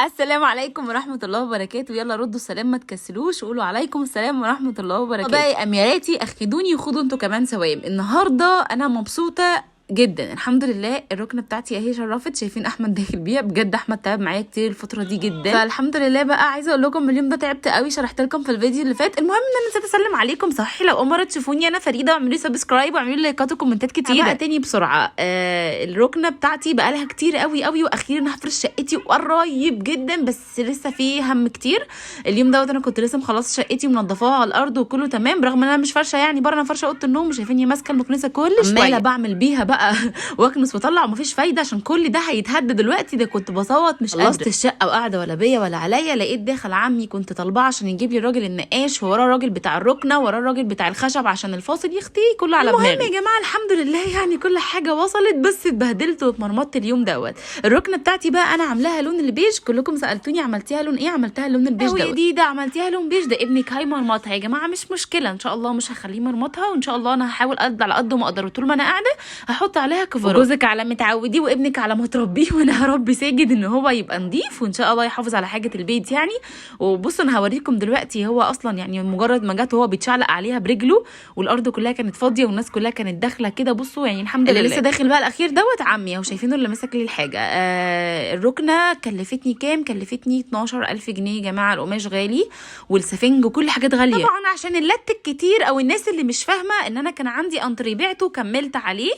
السلام عليكم ورحمة الله وبركاته. يلا ردوا السلام، ما تكسلوش، وقولوا عليكم السلام ورحمة الله وبركاته. باقي اميراتي اخدوني وخدوا انتوا كمان سوام. النهارده انا مبسوطة جدا الحمد لله. الركنه بتاعتي اهي شرفت، شايفين احمد داخل بيها. بجد احمد تعب معايا كتير الفترة دي جدا، فالحمد لله. بقى عايزه اقول لكم اليوم ده تعبت قوي، شرحت لكم في الفيديو اللي فات. المهم ان انا نسيت اسلم عليكم، صحي لو اول مرة تشوفوني انا فريدة، واعملوا لي subscribe واعملوا لي لايكات وكومنتات كتير. بقى تاني بسرعة، الركنه بتاعتي بقى لها كتير قوي قوي، واخيرا هفرش شقتي قريب جدا، بس لسه في هم كتير. اليوم دوت انا كنت لسه مخلصة شقتي ومنضفاها على الارض وكله تمام، برغم ان انا مش فرشه يعني بره، انا فرشه اوضة النوم. شايفيني ماسكه المكنسة كل شوية عماله بعمل بيها بقى واكنس واطلع ومفيش فايده، عشان كل ده هيتهد دلوقتي. ده كنت بصوت مش خلصت الشقة وقاعدة ولا بيا ولا عليا. لقيت داخل عمي، كنت طالباه عشان يجيب لي الراجل النقاش، ووراه الراجل بتاع الركنه، وراه الراجل بتاع الخشب عشان الفاصل يختي كله على دماغي. المهم يا جماعة الحمد لله يعني كل حاجة وصلت، بس اتبهدلت واتمرمطت اليوم دوت. الركنه بتاعتي بقى انا عاملاها لون البيج، كلكم سالتوني عملتيها لون ايه، عملتها لون البيج دوت. جديدة عملتيها لون بيج، ده ابنك هيمرمطها يا جماعة. مش مشكلة ان شاء الله، مش هخليه مرمطها، وان شاء الله انا هحاول قد على قد ما اقدر، وطول ما انا قاعدة هحط عليها كفرات. جوزك على متعوديه وابنك على ما تربيه، وانا هربي ساجد ان هو يبقى نظيف وان شاء الله يحافظ على حاجة البيت يعني. وبصوا انا هوريكم دلوقتي، هو اصلا يعني مجرد ما جت وهو بيتشعلق عليها برجله، والارض كلها كانت فاضية والناس كلها كانت داخله كده. بصوا يعني الحمد لله. اللي لسه داخل بقى الاخير دوت عمي اهو، شايفينه اللي ماسك لي الحاجة. الركنه كلفتني كام؟ كلفتني 12000 جنيه يا جماعة. القماش غالي والسفنج وكل حاجات غالية طبعا، عشان اللت الكتير او الناس اللي مش فاهمه ان انا كان عندي انتري بعته وكملت عليه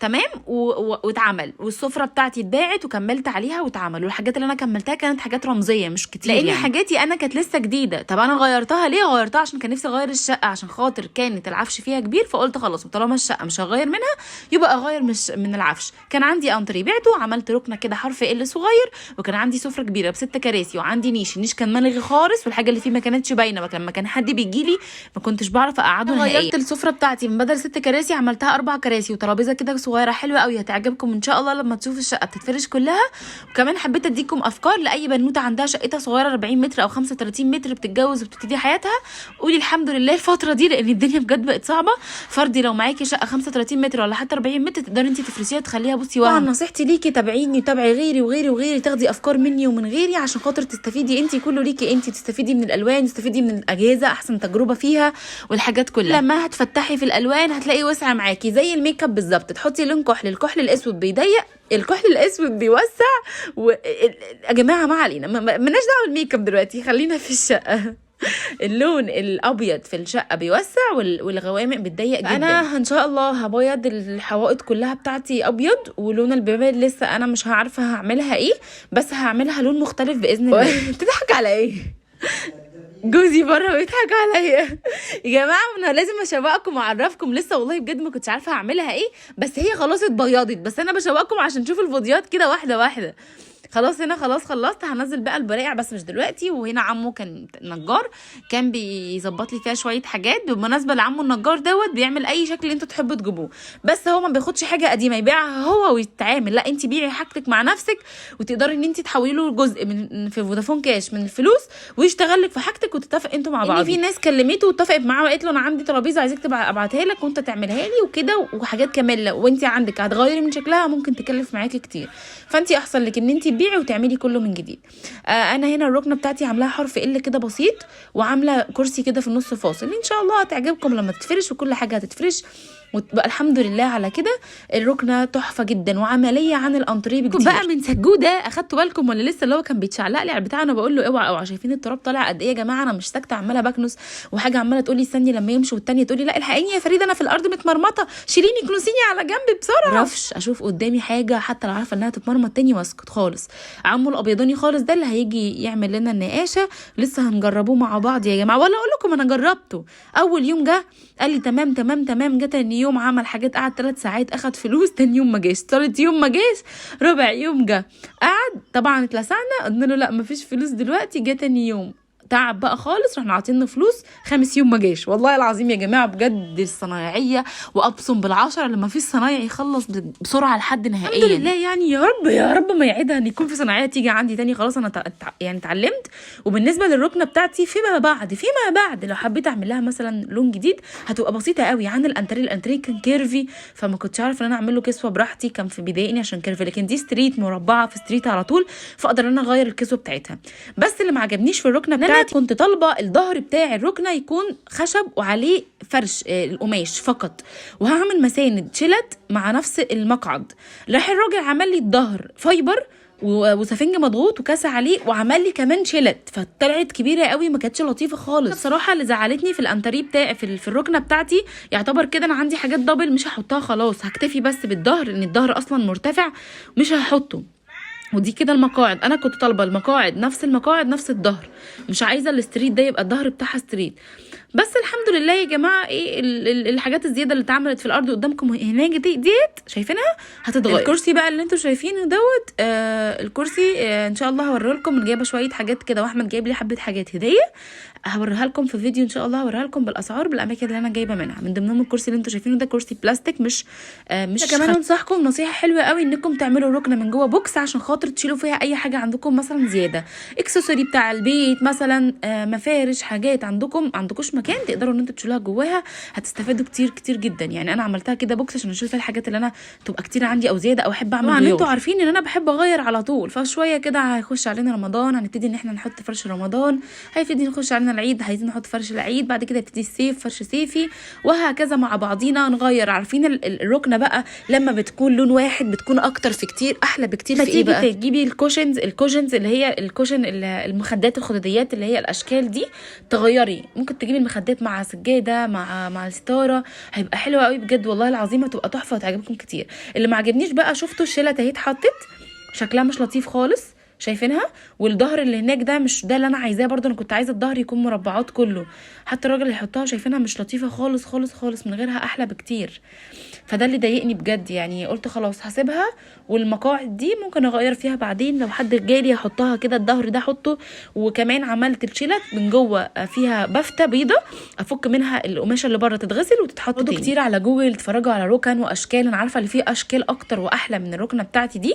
تمام واتعمل، والسفره بتاعتي اتباعت وكملت عليها واتعمل، والحاجات اللي انا كملتها كانت حاجات رمزية مش كتير، لان يعني حاجاتي انا كانت لسه جديدة. طب انا غيرتها ليه؟ غيرتها عشان كان نفسي اغير الشقة، عشان خاطر كانت العفش فيها كبير، فقلت خلاص طالما الشقة مش هغير منها يبقى اغير مش من العفش. كان عندي انتري بعته، عملت ركنه كده حرف ال صغير، وكان عندي سفره كبيرة بست كراسي، وعندي نيش. النيش كان ملغي خالص، والحاجة اللي فيه ما كانتش باينة، لما كان حد بيجي لي ما كنتش بعرف اقعده نهائيا. غيرت السفرة بتاعتي من بدل 6 كراسي عملتها 4 كراسي وترابيزه كده صغيرة حلوة قوي، هتعجبكم ان شاء الله لما تشوفوا الشقة بتتفرش كلها. وكمان حبيت اديكم افكار لاي بنوته عندها شقتها صغيرة 40 متر او 35 متر، بتتجوز وبتبتدي حياتها. قولي الحمد لله الفترة دي، لان الدنيا بجد بقت صعبة. فردي لو معاكي شقه 35 متر ولا حتى 40 متر تقدري انت تفرشيها تخليها بصي. طبعا نصيحتي ليكي تابعيني وتابعي غيري وغيري وغيري، تاخدي افكار مني ومن غيري عشان خاطر تستفيدي انت، كله ليكي انت، تستفيدي من الالوان، تستفيدي من الاجهزة، احسن تجربه فيها والحاجات كلها. لما هتفتحي في الالوان هتلاقي وسع معاكي زي الميك اب بالظبط. تحطي لون كحل، الكحل الاسود بيضيق، الكحل الاسود بيوسع. يا جماعة ما علينا، مالناش دعوه بالميك اب دلوقتي، خلينا في الشقة. اللون الابيض في الشقة بيوسع والغوامق بتضيق جدا. انا ان شاء الله هبيض الحوائط كلها بتاعتي ابيض، ولون البيبان لسه انا مش عارفه هعملها ايه، بس هعملها لون مختلف باذن الله. تضحك على ايه؟ جوزي بره بيضحك عليا يا جماعة. انا لازم اشوقكم واعرفكم، لسه والله بجد ما كنتش عارفه هعملها ايه، بس هي خلاص اتبيضت، بس انا بشوقكم عشان تشوفوا الفيديوهات كده واحدة واحدة. خلاص هنا خلاص خلصت، هنزل بقى البراقع بس مش دلوقتي. وهنا عمو كان نجار، كان بيظبط لي فيها شوية حاجات. بالمناسبة لعمو النجار دوت بيعمل اي شكل انتوا تحبوا تجيبوه، بس هو ما بياخدش حاجة قديمة يبيعها هو ويتعامل، لا انت بيعي حاجتك مع نفسك، وتقدري ان انت تحولي له جزء من في فودافون كاش من الفلوس ويشتغل لك في حاجتك، وتتفق انتوا مع بعض. ان في ناس كلمته واتفقت معاه وقالت له انا عندي ترابيزة عايزاك ابعتها لك وانت تعملها لي وكده وحاجات كمان، وانت عندك هتغيري من شكلها ممكن تكلف معاكي كتير، فانت احسن لك ان انت تبيعي وتعملي كله من جديد. انا هنا الركنه بتاعتي عاملاها حرف ال كده بسيط، وعامله كرسي كده في النص فاصل. ان شاء الله هتعجبكم لما تتفرش، وكل حاجة هتتفرش وتبقى الحمد لله على كده. الركنه تحفة جدا وعملية عن الانتريه بكتير. بقى من سجوده اخدتوا بالكم ولا لسه؟ اللي هو كان بيتشعلق لي على البتاع، انا بقول له اوعى اوعى، شايفين التراب طالع قد ايه يا جماعة؟ انا مش ساكته، عماله بكنس، وحاجه عماله تقول لي استني لما يمشي، والتانية تقول لي لا الحقيني يا فريدة انا في الارض متمرمطه، شيليني كنسيني على جنب بسرعة. معرفش اشوف قدامي حاجة حتى لو عارفه انها تتمرمط تاني واسكت خالص. عمو الابيضاني خالص ده اللي هيجي يعمل لنا النقاشه، لسه هنجربوه مع بعض يا جماعة، ولا اقول لكم انا جربته اول يوم جه قال لي تمام تمام تمام، جه تاني يوم عمل حاجات، قعد 3 ساعات اخد فلوس، تاني يوم ما جاش، تالت يوم ما جاش، ربع يوم جه قعد، طبعا اتلسعنا قلنا له لا مفيش فلوس دلوقتي. جه تاني يوم تعب بقى خالص، رحنا عاطينه فلوس. 5 يوم ما جاش. والله العظيم يا جماعة بجد الصنايعيه، وابصم بالعشرة لما في الصنايعي يخلص بسرعة لحد نهائيا. الحمد لله يعني، يا رب يا رب ما يعيدها ان يكون في صناعية تيجي عندي تاني. خلاص انا يعني اتعلمت. وبالنسبة للركنه بتاعتي فيما بعد لو حبيت اعمل لها مثلا لون جديد هتبقى بسيطة قوي عن الانتريه. الانتريه كان curvy، فما كنتش عارفه ان انا اعمل له كسوه براحتي، كان في بيضايقني عشان curvy. لكن دي straight مربعه في straight على طول، فاقدر ان انا اغير الكسوة بتاعتها. بس اللي ما عجبنيش في الركنه بتاعتي، كنت طالبه الظهر بتاع الركنه يكون خشب وعليه فرش القماش فقط، وهعمل مساند شلت مع نفس المقعد. راح الراجل عمل لي الظهر fiber وسفنج مضغوط وكاسه عليه، وعمل لي كمان شلت، فطلعت كبيرة قوي، ما كانتش لطيفة خالص بصراحة. اللي زعلتني في الانتريه بتاعي في الركنه بتاعتي، يعتبر كده انا عندي حاجات double مش هحطها خلاص، هكتفي بس بالظهر لان الظهر اصلا مرتفع مش هحطه. ودي كده المقاعد، انا كنت طالبه المقاعد نفس المقاعد نفس الظهر، مش عايزه ال straight ده يبقى الظهر بتاعها straight. بس الحمد لله يا جماعة، ايه الحاجات الزيادة اللي اتعملت في الارض قدامكم هناك دي ديت شايفينها هتتغير. الكرسي بقى اللي انتوا شايفينه دوت، الكرسي ان شاء الله هوريه لكم. جايبه شوية حاجات كده، واحمد جايب لي حبه حاجات هديه هوريها لكم في فيديو ان شاء الله، هوريها لكم بالاسعار بالاماكن اللي انا جايبه منها. من ضمنهم الكرسي اللي انتوا شايفينه ده، كرسي بلاستيك مش كمان. انصحكم نصيحة حلوة قوي انكم تعملوا ركنه من جوه box عشان خاطر تشيلوا فيها اي حاجة عندكم مثلا زيادة، accessory بتاع البيت مثلا، مفارش، حاجات عندكم عندكوش مكان تقدروا ان انتوا تشيلوها جواها، هتستفادوا كتير كتير جدا. يعني انا عملتها كده box عشان اشيل فيها الحاجات اللي انا تبقى كتير عندي او زيادة او احب اعمل. طبعا انتوا عارفين ان انا بحب اغير على طول، فشوية كده هيخش علينا رمضان، هنبتدي ان احنا نحط فرش رمضان، هيبتدي نخش علينا العيد عايزين نحط فرش العيد، بعد كده يبتدي الصيف فرش صيفي، وهكذا مع بعضينا نغير. عارفين الركنه بقى لما بتكون لون واحد بتكون اكتر في كتير، احلى بكتير. في ايه بقى؟ تجيبي ال cushions اللي هي ال cushion المخدات الخداديات اللي هي الاشكال دي تغيري، ممكن تجيبي المخدات مع سجادة مع الستارة، هيبقى حلو قوي بجد والله العظيم، هتبقى تحفة وتعجبكم كتير. اللي ما عجبنيش بقى، شفتوا الشلة اهي اتحطت شكلها مش لطيف خالص، شايفينها؟ والظهر اللي هناك ده مش ده اللي انا عايزاه برضو، انا كنت عايزه الظهر يكون مربعات كله، حتى الراجل اللي يحطها شايفينها مش لطيفة خالص خالص خالص، من غيرها احلى بكتير. فده اللي ضايقني بجد، يعني قلت خلاص هسيبها، والمقاعد دي ممكن اغير فيها بعدين لو حد جالي احطها كده، الظهر ده احطه. وكمان عملت الشيلت من جوه فيها بفته بيضة افك منها القماشه اللي بره تتغسل وتتحط تاني. كتير على جوجل اتفرجوا على ركن واشكال، انا عارفه اللي فيه اشكال اكتر واحلى من الركنه بتاعتي دي،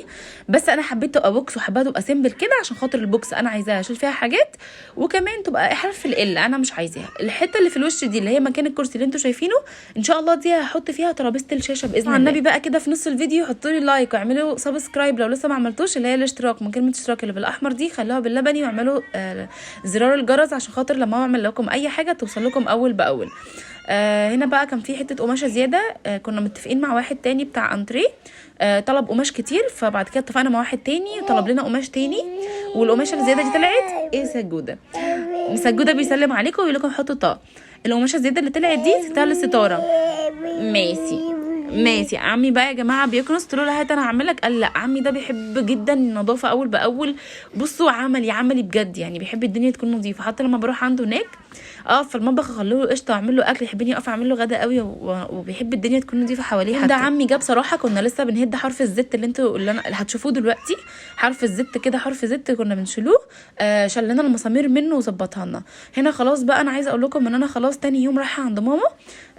بس انا حبيت تبقى box وحبيت تبقى simple كده عشان خاطر ال box انا عايزاها اشيل فيها حاجات، وكمان تبقى حرف ال انا مش عايزاها. الحتة اللي في الوش دي اللي هي مكان الكرسي اللي انتوا شايفينه ان شاء الله دي هحط فيها ترابيزة الشاشة باذن الله. النبي بقى كده في نص الفيديو حطوا لي like واعملوا subscribe لو لسه ما عملتوش، اللي هي الاشتراك من كلمة اشتراك اللي بالاحمر دي خلوها باللبني، واعملوا زرار الجرس عشان خاطر لما اعمل لكم اي حاجة توصل لكم اول باول. هنا بقى كان في حتة قماشة زيادة، كنا متفقين مع واحد تاني بتاع انتريه، طلب قماش كتير، فبعد كده اتفقنا مع واحد تاني وطلب لنا قماش تاني، والقماشه الزيادة دي طلعت ايه؟ سجوده. سجوده بيسلم عليكم ويقول لكم حطوا طاق. القماشه الزيادة اللي طلعت دي سبتها للستاره. ماشي ماشي. عمي بقى يا جماعة بيكنس، قلت له هات انا هعمل لك، قال لا. عمي ده بيحب جدا النظافة اول باول، بصوا عملي عملي بجد، يعني بيحب الدنيا تكون نظيفة. حتى لما بروح عنده هناك في المطبخ اخلي له قشطه واعمل له اكل، يحبني اقف اعمل له غدا قوي، وبيحب الدنيا تكون نظيفة حواليه. حتى ده عمي جاب صراحة كنا لسه بنهد حرف ال Z اللي انتوا اللي انا اللي هتشوفوه دلوقتي، حرف ال Z كده، حرف Z كنا بنشيلوه، شلنا المسامير منه وظبطها لنا هنا. خلاص بقى انا عايزه اقول لكم ان انا خلاص تاني يوم رايحة عند ماما،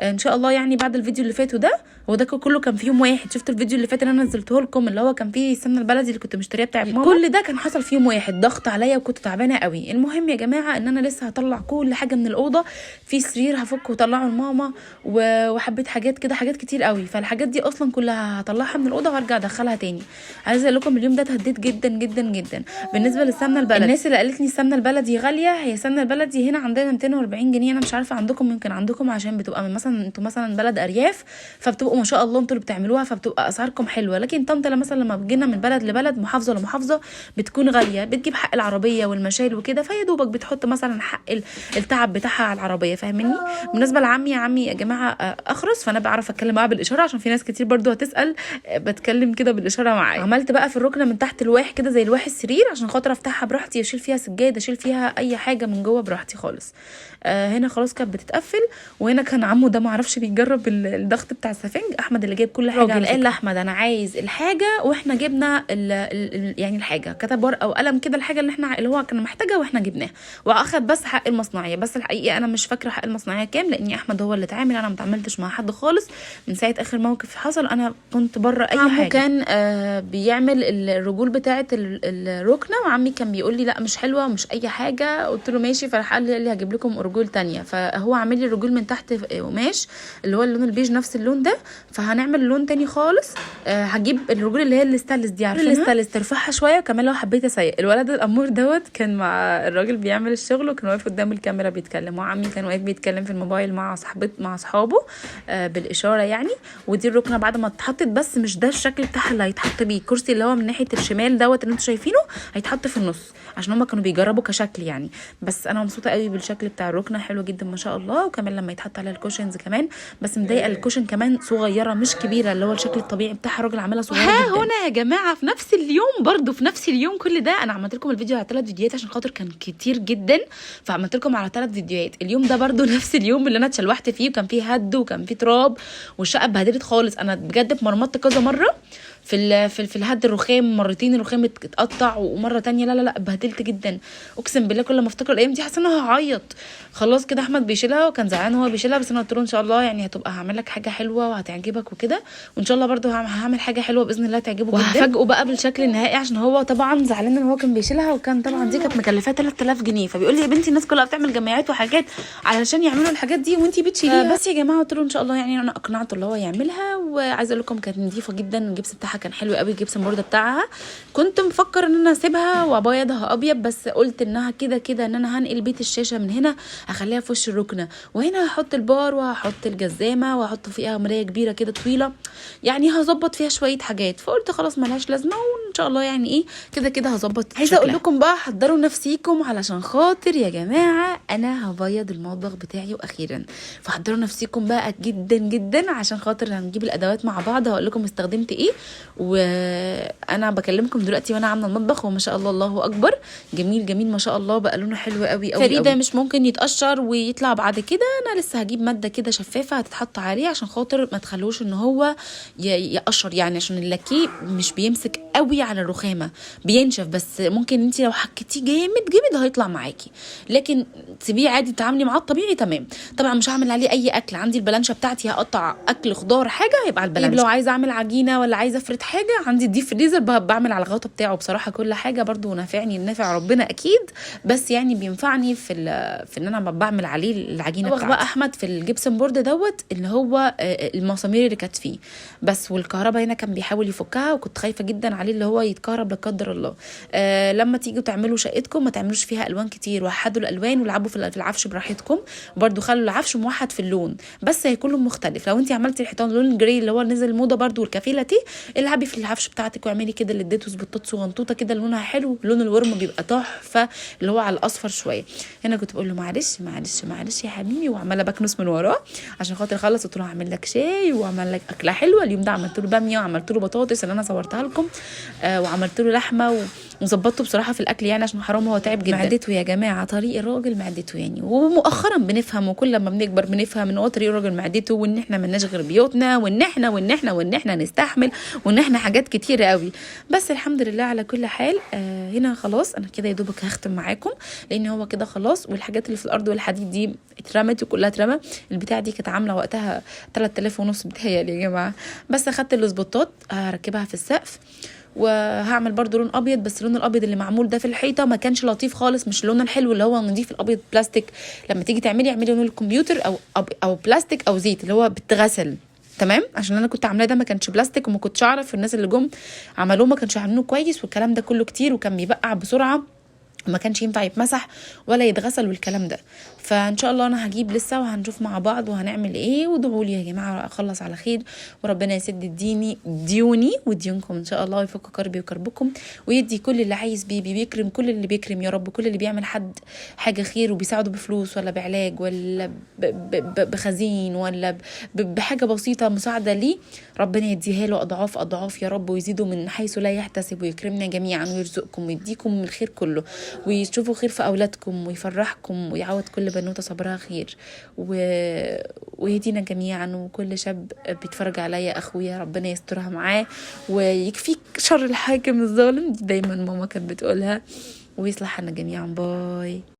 ان شاء الله، يعني بعد الفيديو اللي فات ده، هو ده كله كان في يوم واحد. شفتوا الفيديو اللي فات اللي انا نزلته لكم اللي هو كان فيه السمنة البلدي اللي كنت مشتريها بتاعت ماما، كل ده كان حصل في يوم واحد، ضغط عليا وكنت تعبانة قوي. المهم يا جماعة ان انا لسه هطلع كل حاجة من الاوضة، في سرير هفكه واطلعه لماما، وحبيت حاجات كده، حاجات كتير قوي، فالحاجات دي اصلا كلها هطلعها من الاوضة وارجع ادخلها تاني. عايزه اقول لكم اليوم ده اتهديت جدا جدا جدا. بالنسبة للسمنه البلدي، الناس اللي قالت لي السمنة البلدي غالية، هي السمنة البلدي هنا عندنا 240 جنيه، انا مش عارفه عندكم، يمكن عندكم عشان بتبقى من مثلا انتوا مثلا بلد ارياف، فبتبقوا ما شاء الله انتوا اللي بتعملوها فبتبقى اسعاركم حلوة. لكن طنطا مثلا لما بتجينا من بلد لبلد، محافظة لمحافظه، بتكون غالية، بتجيب حق العربية والمشايل وكده، فيا دوبك بتحط مثلا حق التعب التعب بتاعها على العربية، فاهميني؟ بالنسبة لعمي، عمي يا جماعة اخرس، فانا بعرف اتكلم معاه بالاشارة عشان في ناس كتير برضو هتسال، بتكلم كده بالاشارة معاه. عملت بقى في الركنه من تحت الواح كده زي الواح السرير عشان خاطر افتحها براحتي، اشيل فيها سجاد، اشيل فيها اي حاجة من جوه براحتي خالص. هنا خلاص كانت بتتقفل. وهنا كان عمو ده معرفش بيجرب الضغط بتاع السفنج، احمد اللي جايب كل حاجة. راجل قال لاحمد انا عايز الحاجة، واحنا جبنا ال ال يعني الحاجة، كتب ورقة وقلم كده الحاجة اللي احنا اللي هو كان محتاجها واحنا جبناها، واخد بس حق المصنعيه. بس الحقيقة انا مش فاكره حق المصنعيه كام، لاني احمد هو اللي اتعامل، انا ما اتعاملتش مع حد خالص من ساعة اخر موقف حصل، انا كنت بره اي حاجة. كان بيعمل الرجول بتاعه الركنه، وعمي كان بيقول لي لا مش حلوة ومش اي حاجة، قلت له ماشي، فراح قال لي هجيب لكم رجول تانية. فهو عامل لي الرجول من تحت قماش اللي هو اللون البيج نفس اللون ده، فهنعمل لون تاني خالص. هجيب الرجول اللي هي الستانلس دي، عارفينها الستانلس، ترفعها شوية. وكمان لو حبيت اسيق الولد الامور دوت كان مع الراجل بيعمل الشغل، وكان واقف قدام الكاميرا بيتكلم، وعمي كان واقف بيتكلم في الموبايل مع مع اصحابه بالاشارة يعني. ودي الركنه بعد ما اتحطت، بس مش ده الشكل بتاعها اللي هيتحط بيه. الكرسي اللي هو من ناحية الشمال دوت اللي انتوا شايفينه هيتحط في النص، عشان هما كانوا بيجربوا كشكل يعني. بس انا مبسوطة قوي بالشكل بتاع الركنه، حلو جدا ما شاء الله. وكمان لما يتحط عليها ال cushions كمان، بس مضايقه ال cushion كمان صغيرة مش كبيرة، اللي هو الشكل الطبيعي بتاعها الراجل عاملها صغيرة جدا. هنا يا جماعة في نفس اليوم، برضو في نفس اليوم كل ده انا عملت لكم الفيديو على 3 فيديوهات عشان خاطر كان كتير جدا، فعملت لكم على 3 فيديوهات. اليوم ده برضو نفس اليوم اللي انا اتشلوحت فيه، وكان فيه هد وكان فيه تراب والشقه اتبهدلت خالص. انا بجد اتمرمطت كذا مرة في الهد الرخام، مرتين الرخام اتقطع، ومرة تانية لا لا لا اتبهدلت جدا اقسم بالله. كل ما افتكر الايام دي حاسه ان انا هعيط. خلاص كده احمد بيشيلها وكان زعلان هو بيشيلها، بس انا قلت له ان شاء الله يعني هتبقى هعمل لك حاجة حلوة وهتعجبك وكده، وان شاء الله برضو هعمل حاجة حلوة باذن الله تعجبه جدا. وهفاجئه بقى بالشكل النهائي عشان هو طبعا زعلان ان هو كان بيشيلها، وكان طبعا دي كانت مكلفاه 3000 جنيه، فبيقول لي يا بنتي الناس كلها بتعمل جمعيات وحاجات علشان يعملوا الحاجات دي وانتي بتشيليها. بس يا جماعة قلت له ان شاء الله يعني انا اقنعته اللي هو يعملها. وعايزه اقول لكم كانت نظيفة جدا، الجبس بتاعها كان حلو قوي، ال gypsum board بتاعها كنت مفكر ان انا اسيبها وابيضها ابيض، بس قلت انها كده كده ان انا هنقل بيت الشاشة من هنا هخليها في وش الركنه، وهنا هحط البار وهحط الجزامه وهحط فيها مراية كبيرة كده طويلة، يعني هظبط فيها شوية حاجات. فقلت خلاص ملهاش لازمه، وان شاء الله يعني ايه كده كده هظبط. عايزه اقول لكم بقى حضروا نفسيكم علشان خاطر يا جماعة انا هبيض المطبخ بتاعي واخيرا، فحضروا نفسيكم بقى جدا جدا عشان خاطر هنجيب الادوات مع بعض. هقول لكم استخدمت ايه، وانا بكلمكم دلوقتي وانا عامله المطبخ، وما شاء الله الله اكبر، جميل جميل ما شاء الله، بقى لونه حلو قوي قوي. فريدة مش ممكن يتقشر ويطلع بعد كده، انا لسه هجيب مادة كده شفافة هتتحط عليه عشان خاطر ما تخلوش ان هو يقشر يعني، عشان اللاكيه مش بيمسك قوي على الرخامه، بينشف، بس ممكن انت لو حكيتيه جامد جامد هيطلع معاكي، لكن تسيبيه عادي تتعاملي معاه الطبيعي تمام. طبعا مش هعمل عليه اي اكل، عندي البلانشه بتاعتي هقطع اكل خضار حاجة هيبقى على البلانشه. لو عايزه اعمل عجينه ولا عايزه افرد حاجة عندي ال deep freezer بعمل على الغطا بتاعه. بصراحة كل حاجة برضو نافعني، نافع ربنا اكيد، بس يعني بينفعني في ان انا بعمل عليه العجينة بتاعتي. بقى احمد في ال gypsum board دوت اللي هو المسامير اللي كانت فيه بس، والكهرباء هنا كان بيحاول يفكها، وكنت خايفة جدا عليه اللي هو يتكهرب لا قدر الله. لما تيجوا تعملوا شقتكم ما تعملوش فيها الوان كتير، وحدوا الالوان والعبوا في العفش براحتكم، برضو خلوا العفش موحد في اللون بس هيكون لون مختلف. لو انت عملتي الحيطان لون gray اللي هو نزل موضة برضو والكافيه لاتية، العبي في العفش بتاعتك واعملي كده اللي اديته سبوتات صغنطوطه كده لونها حلو، لون الورم بيبقى تحفة اللي هو على الاصفر شوية. هنا كنت بقول له معلش معلش معلش يا حبيبي، وعماله بكنس من وراه عشان خاطر اخلص. قلت له هعمل لك شاي وعمل لك اكله حلوة. اليوم ده عملت له باميه وعملت له بطاطس اللي انا صورتها لكم، وعملت له لحمه وظبطته بصراحة في الاكل يعني عشان حرام هو تعب جدا. معدته يا جماعة طريق الراجل معدته يعني، ومؤخرا بنفهم، وكل ما بنكبر بنفهم ان هو طريق الراجل معدته، وان احنا ملناش غير بيوتنا، وان احنا وان احنا وان احنا نستحمل، وان احنا حاجات كتيرة قوي. بس الحمد لله على كل حال. هنا خلاص انا كده يا دوبك هختم معاكم لان هو كده خلاص، والحاجات اللي في الارض والحديد دي اترمت وكلها اترمى. البتاع دي كانت عامله وقتها 3500 بتهيألي يا جماعة. بس اخدت الاسبوتات هركبها في السقف، وهعمل برضو لون ابيض، بس اللون الابيض اللي معمول ده في الحيطة ما كانش لطيف خالص، مش اللون الحلو اللي هو نضيف الابيض بلاستيك. لما تيجي تعملي اعملي لون الكمبيوتر او بلاستيك او زيت اللي هو بتغسل تمام، عشان انا كنت عاملاه ده ما كانش بلاستيك، وما كنتش اعرف الناس اللي جم عملوه ما كانش عاملينه كويس، والكلام ده كله كتير، وكان بيبقع بسرعة ما كانش ينفع يتمسح ولا يتغسل والكلام ده. فان شاء الله انا هجيب لسه وهنشوف مع بعض وهنعمل ايه. وادعوا لي يا جماعة اخلص على خير، وربنا يسد ديني ديوني وديونكم ان شاء الله، ويفك كربي وكربكم، ويدي كل اللي عايز بيه بيكرم كل اللي بيكرم يا رب، كل اللي بيعمل حد حاجة خير وبيساعده بفلوس ولا بعلاج ولا بخزين ولا بحاجة بسيطة مساعدة ليه، ربنا يديها له اضعاف اضعاف يا رب، ويزيده من حيث لا يحتسب، ويكرمنا جميعا ويرزقكم ويديكم من الخير كله، ويشوفوا خير في أولادكم ويفرحكم، ويعوض كل بنوتة صبرها خير، ويهدينا جميعا. وكل شاب بيتفرج عليا أخويا ربنا يسترها معاه ويكفيك شر الحاكم الظالم، دي دايما ماما كانت بتقولها، ويصلح لنا جميعا. باي.